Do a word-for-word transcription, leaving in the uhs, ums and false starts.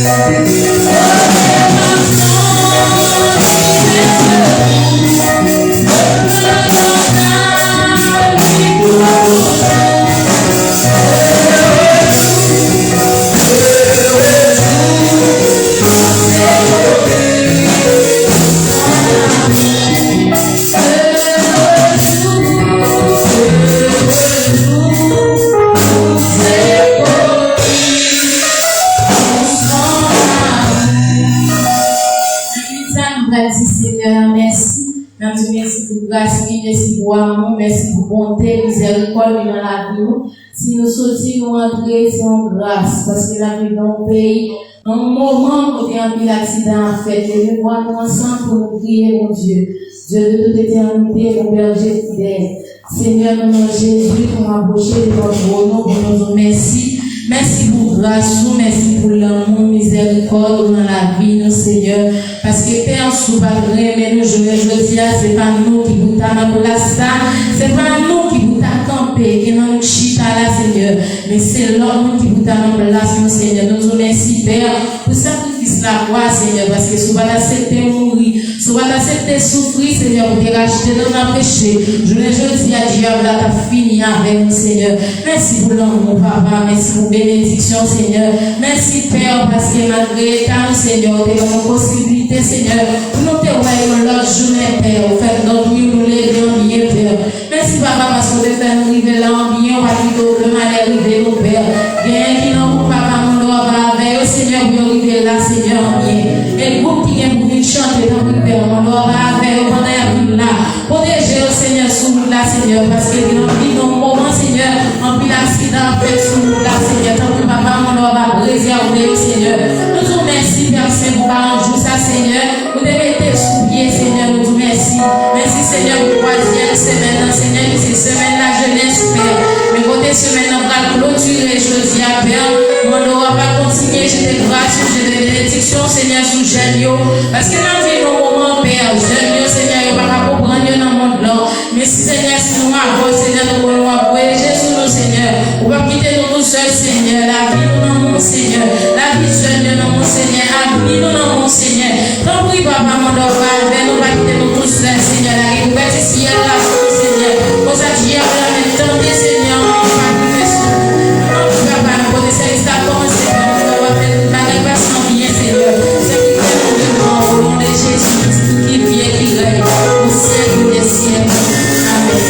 Sa nou pral di Senyè a mèsi. N ap di mèsi pou gras li, mèsi pou amou, mèsi pou bonte, mizèrikòd li nan lavi nou. Si nou soti, nou antre, se yon gras, paske n ap viv nan yon peyi, nan yon moman kote anpil aksidan ap fèt. Leve vwa nou ansanm pou nou priye Bondye. Dieu de toute éternité, mon berger fidèle. Senyè, nan non Jezi, pou m apwoche devan twòn ou, pou nou di w mèsi. Mèsi pou gras ou, mèsi pou lanmou, mizèrikòd ou nan lavi nou, Senyè. Paske, Pè, si w pa t renmen nou, jounen jodi a, se pa nou ki pou ta nan plas sa, se pa nou ki pou ta kanpe, gen nan nou chita la, Senyè. Men se lòt moun ki pou ta nan plas nou, Senyè. Nou di w mèsi, Pè, pou sakrifis lakwa, Senyè, paske si w pa t aksepte mouri, si w pa t aksepte soufri, Senyè, pou te rachte nou nan peche, jounen jodi a, dyab la t ap fini avè nou, Senyè. Mèsi pou lanmou, Papa. Mèsi pou benediksyon, Senyè. Mèsi, Pè, paske malgre eta nou, Senyè, ou te ban nou posiblite, Senyè, pou nou te wè yon lòt jounen, Pè. Ou fè n dòmi, nou leve an byen, Pè. Mèsi, Papa, paske w te fè nou rive la an byen, ou pa t kite okenn malè rive nou, Pè. Genyen ki nan wout, Papa, mande w ava avè yo, Senyè, pou yo rive la, Senyè, an byen. E gwoup ki gen pou vin chante, tanpri, Pè, mande w ava avè yo pandan y ap vin la. Pwoteje yo, Senyè, sou wout la, Senyè, paske gen anpil nan moman, Senyè, anpil aksidan ap fèt sou wout la, Senyè. Tanpri, Papa, mande w ava prezève yo, Senyè. Nou di w mèsi, Pè Sen, pou baranjou sa, Senyè. Ou te mete sou pye, Senyè, nou di w mèsi. Mèsi, Senyè, pou twazyèm semèn nan, Senyè, ki se semèn lajenès, Pè. Men kote semèn nan pral klotire jodi a, Pè, mande w ava kontinye jete gras ou, jete benediksyon, Senyè, sou jèn yo. Paske n ap viv yon moman, Pè, jèn yo, Senyè, yo pa ka konprann yo nan mond lan. Men, Senyè, si nou avè w, Senyè, nou konnen w ap voye je sou nou, Senyè. Ou p ap kite nou tousèl, Senyè. Lavi nou nan men w, Senyè. Lavi jèn yo nan men w, Senyè. Avni nou nan men w, Senyè. Tanpri, Papa, mande w ava